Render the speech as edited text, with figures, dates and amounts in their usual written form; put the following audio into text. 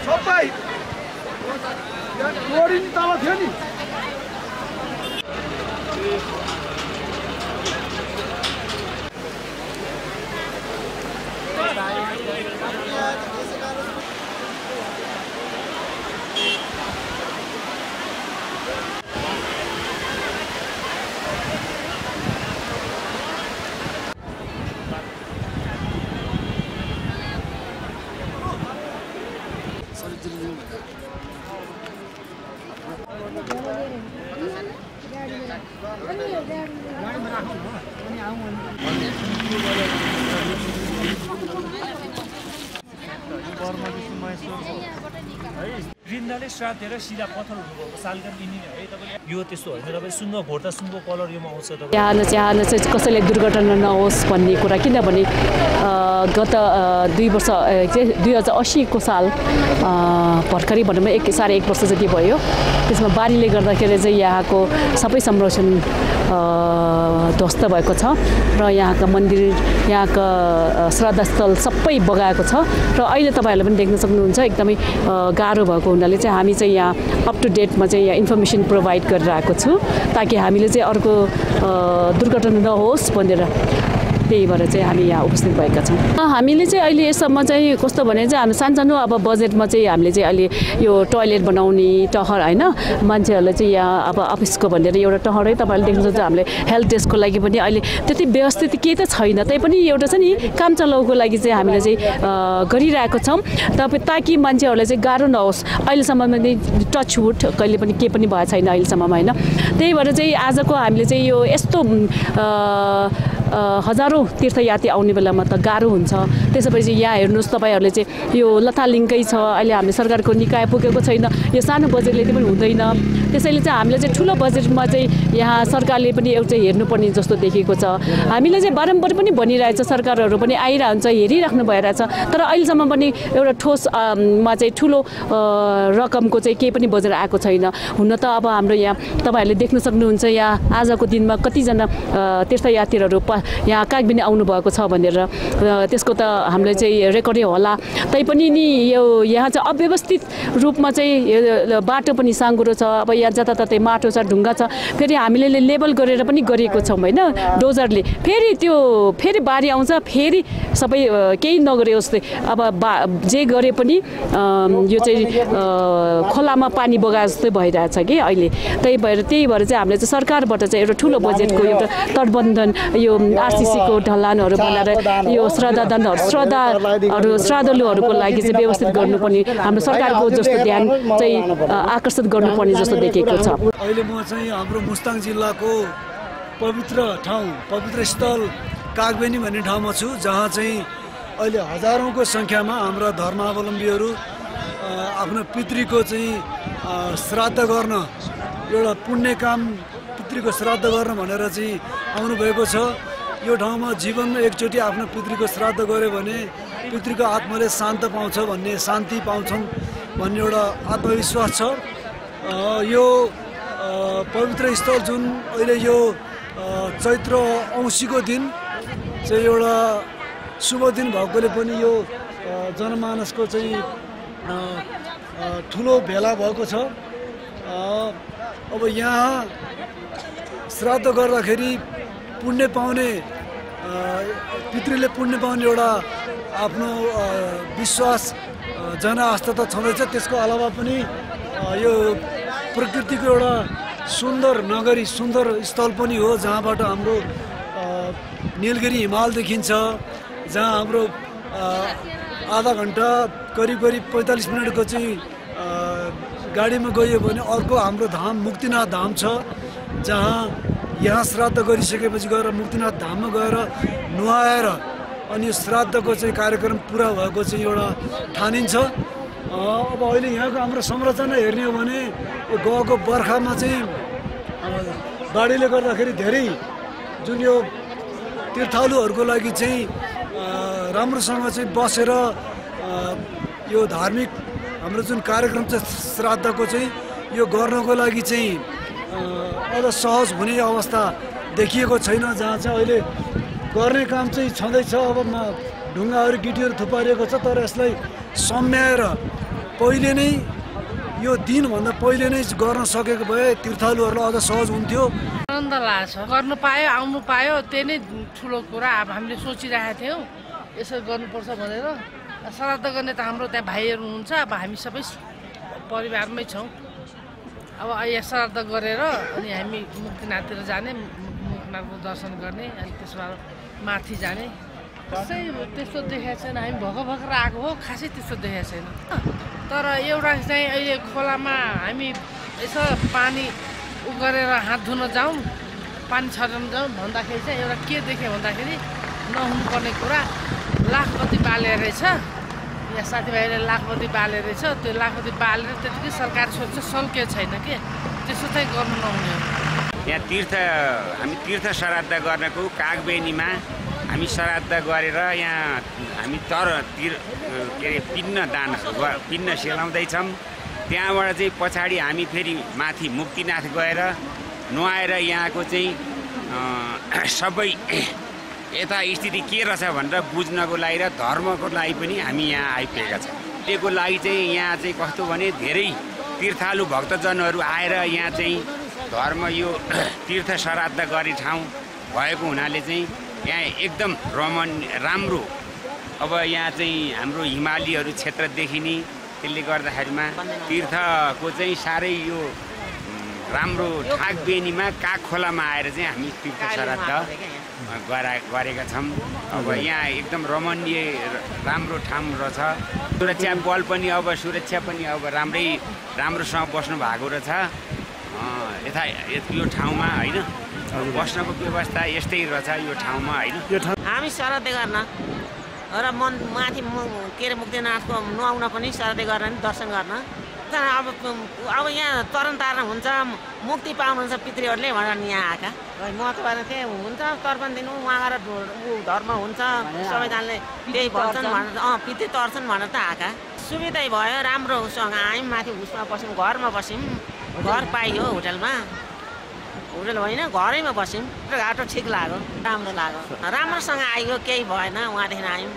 सबै गोरी नि तल थियो नि वृन्दाले श्राद्धेर सिधा पत्थर हुनुभएको सालका लिने है तपाईले यो त्यस्तो होइन तपाईँ सुनको घोर्दा सुनको कलर योमा आउँछ तपाईँ चाहन चाहिँ कसैलाई दुर्घटना नहोस् भन्ने कुरा किनभने गत 2 वर्ष 2080 को साल भर्खरै भनौँ 1.5 वर्ष जति भयो त्यसमा बाढीले गर्दाखेरि चाहिँ यहाँको सबै संरक्षण ध्वस्त भएको छ र यहाँका मन्दिर यहाँका श्रद्धास्थल सबै बगाएको छ र अहिले तपाईहरुले पनि देख्न सक्नुहुन्छ एकदमै गाह्रो भएको हुनाले चाहिँ हामी चाहिँ यहाँ अप टु डेटमा चाहिँ यहाँ इन्फर्मेसन प्रोभाइड गरिरहेको छु ताकि हामीले चाहिँ अर्को दुर्घटना नहोस् भनेर त्यही भएर चाहिँ हामी यहाँ उपस्थित भएका छौँ। हामीले चाहिँ अहिले यसम्म चाहिँ कस्तो भने चाहिँ हामी सानसानो अब बजेटमा चाहिँ हामीले चाहिँ अहिले यो टोयलेट बनाउने टहर हैन मान्छेहरूले चाहिँ यहाँ अब अफिसको भनेर एउटा टहरै तपाईहरुले देख्नुहुन्छ हामीले हेल्थ डेस्कको लागि पनि अहिले त्यति व्यवस्थित केही त छैन तैपनि एउटा छ नि काम चलाउको लागि चाहिँ हामीले चाहिँ गरिरहेको छौँ ताकि मान्छेहरूलाई चाहिँ गाह्रो नहोस्। अहिलेसम्म पनि टच वुड कहिले पनि केही पनि भएको छैन अहिलेसम्म हैन। त्यही भएर चाहिँ आजको हामीले चाहिँ यो यस्तो हजारौं तीर्थयात्री आउने बेलामा त गाह्रो हुन्छ। त्यसैपछि यहाँ हेर्नुस् तपाईहरुले चाहिँ यो लथालिङ्गै छ अहिले हामीले सरकारको निकाय पुगेको छैन यो सानो बजेटले पनि हुँदैन। त्यसैले चाहिँ हामीले चाहिँ ठुलो बजेटमा चाहिँ यहाँ सरकारले पनि एउटा हेर्नुपर्ने जस्तो देखेको छ। हामीले चाहिँ बारम्बार पनि भनिरहेछ सरकारहरु पनि आइरहन्छ हेरिराख्नु भइरहेछ तर अहिलेसम्म पनि एउटा ठोस मा चाहिँ ठुलो रकमको चाहिँ केही पनि बजेट आएको छैन। हुन त अब हाम्रो यहाँ तपाईहरुले देख्न सक्नुहुन्छ यहाँ आजको दिनमा कति जना तीर्थयात्रीहरु यहाँ कागबिनी आउनु भएको छ भनेर त्यसको त हामीले चाहिँ रेकर्डै होला। तैपनि नि यो यहाँ चाहिँ अव्यवस्थित रूपमा चाहिँ बाटो पनि साँगुरो छ। अब यहाँ जताततै माटो छ ढुङ्गा छ फेरि हामीले लेबल गरेर पनि गरिएको छौँ हैन डोजरले फेरि बाढी आउँछ फेरि सबै केही नगरे जस्तै अब जे गरे पनि यो चाहिँ खोलामा पानी बगाए जस्तै भइरहेछ कि अहिले। त्यही भएर चाहिँ हामीले चाहिँ सरकारबाट चाहिँ एउटा ठुलो बजेटको एउटा तटबन्धन यो आरसीसी को ढलानहरु बनाएर यो श्रद्धालुहरुको लागि चाहिँ व्यवस्थित गर्नुपर्ने हाम्रो सरकारको जस्तो ध्यान चाहिँ आकर्षित गर्नुपर्ने जस्तो देखेको छ। अहिले म चाहिँ हाम्रो मुस्ताङ जिल्लाको पवित्र ठाउँ पवित्र स्थल कागबेनी भन्ने ठाउँमा छु जहाँ चाहिँ अहिले हजारौंको संख्यामा हाम्रा धर्मावलम्बीहरू आफ्नो पितृको चाहिँ श्राद्ध गर्न एउटा पुण्य काम पितृको श्राद्ध गर्न भनेर चाहिँ आउनु भएको छ। यो ठाउँमा जीवनमा एकचोटि आफ्नो पितृको श्राद्ध गर्यो भने पितृको आत्माले शान्ति पाउँछन् भन्ने एउटा आत्मविश्वास छ। यो पवित्र स्थल जुन अहिले यो चैत्र औँसीको दिन चाहिँ एउटा शुभ दिन भएकोले पनि यो जनमानसको चाहिँ ठुलो भेला भएको छ। अब यहाँ श्राद्ध गर्दाखेरि पुण्य पाउने पितृले पुण्य पाउने एउटा आफ्नो विश्वास जनआस्था त छँदैछ। त्यसको अलावा पनि यो प्रकृतिको एउटा सुन्दर नगरी सुन्दर स्थल पनि हो जहाँबाट हाम्रो नीलगिरी हिमाल देखिन्छ जहाँ हाम्रो आधा घण्टा करिब 45 मिनटको चाहिँ गाडीमा गयो भने अर्को हाम्रो धाम मुक्तिनाथ धाम छ जहाँ यहाँ श्राद्ध गरिसकेपछि गएर मुक्तिनाथ धाममा गएर नुहाएर अनि यो श्राद्धको चाहिँ कार्यक्रम पुरा भएको चाहिँ एउटा ठानिन्छ। अब अहिले यहाँको हाम्रो संरचना हेर्ने हो भने गएको बर्खामा चाहिँ बाढीले गर्दाखेरि धेरै जुन यो तीर्थालुहरूको लागि चाहिँ राम्रोसँग चाहिँ बसेर यो धार्मिक हाम्रो जुन कार्यक्रम छ श्राद्धको चाहिँ यो गर्नको लागि चाहिँ अझ सहज हुने अवस्था देखिएको छैन। जहाँ चाहिँ अहिले गर्ने काम चाहिँ छँदैछ। अब ढुङ्गाहरू गिटीहरू थुपारिएको छ, तर यसलाई सम्याएर पहिले नै यो दिनभन्दा पहिले नै गर्न सकेको भए तीर्थालुहरूलाई अझ सहज हुन्थ्यो। आनन्द लाग्छ, गर्नु पायो, आउनु पायो, त्यही नै ठुलो कुरा। अब हामीले सोचिरहेका थियौँ यसो गर्नुपर्छ भनेर। श्राद्ध गर्ने त हाम्रो त्यहाँ भाइहरू हुनुहुन्छ, अब हामी सबै परिवारमै छौँ। अब यहाँ श्राद्ध गरेर अनि हामी मुक्तिनाथतिर जाने, मुक्तिनाथको दर्शन गर्ने, अनि त्यसबाट माथि जाने। कसै त्यस्तो देखाएको छैन, हामी भर्खर आएको हो, खासै त्यस्तो देखाएको छैन। तर एउटा चाहिँ अहिले खोलामा हामी यसो पानी गरेर हात धुन जाउँ, पानी छर्न जाउँ भन्दाखेरि चाहिँ एउटा के देख्यो भन्दाखेरि नहुनुपर्ने कुरा, लाखपति बाले रहेछ। यहाँ साथीभाइले लाखपति बाले रहेछ। त्यो लाखपति बालेर त्यतिकै सरकार सोध्छ सल्के छैन के, त्यसो चाहिँ गर्नु नहुने हो। यहाँ हामी तीर्थ श्राद्ध गर्नको कागबेनीमा हामी श्राद्ध गरेर यहाँ हामी के अरे पिण्ड सेलाउँदैछौँ। त्यहाँबाट चाहिँ पछाडि हामी फेरि माथि मुक्तिनाथ गएर नुहाएर यहाँको चाहिँ सबै यता स्थिति के रहेछ भनेर बुझ्नको लागि र धर्मको लागि पनि हामी यहाँ आइपुगेका छौँ। त्यसको लागि चाहिँ यहाँ चाहिँ कस्तो भने धेरै तीर्थालु भक्तजनहरू आएर यहाँ चाहिँ धर्म यो तीर्थ श्राद्ध गर्ने ठाउँ भएको हुनाले चाहिँ यहाँ एकदम राम्रो। अब यहाँ चाहिँ हाम्रो हिमालीहरू क्षेत्र देखिने, त्यसले गर्दाखेरिमा तीर्थको चाहिँ साह्रै यो राम्रो ठाकबेनीमा काग खोलामा आएर चाहिँ हामी तीर्थ श्राद्ध गरेका छौँ। अब यहाँ एकदम रमणीय राम्रो ठाउँ रहेछ। सुरक्षा बल पनि अब सुरक्षा पनि अब राम्रोसँग बस्नु भएको रहेछ यता यो ठाउँमा होइन। बस्नको व्यवस्था यस्तै रहेछ यो ठाउँमा होइन। हामी श्राद्ध गर्न र माथि के अरे मुक्तिनाथको नुहाउन पनि श्राद्ध गर्न दर्शन गर्न। अब यहाँ तरण तार्न हुन्छ, मुक्ति पाउनुहुन्छ पितृहरूले भनेर यहाँ आएका। म त थिएँ हुन्छ तर्पण दिनु उहाँ गएर धर्म हुन्छ सबैजनाले त्यही भन्छन् भनेर पितृ तर्छन् भनेर त आएका। सुविधै भयो, राम्रोसँग आयौँ, माथि उसमा बस्यौँ, घरमा बस्यौँ। घर पाइयो, होटल होइन घरैमा बस्यौँ। बाटो ठिक लाग्यो, राम्रो लाग्यो, राम्रोसँग आइयो, केही भएन, उहाँदेखि आयौँ।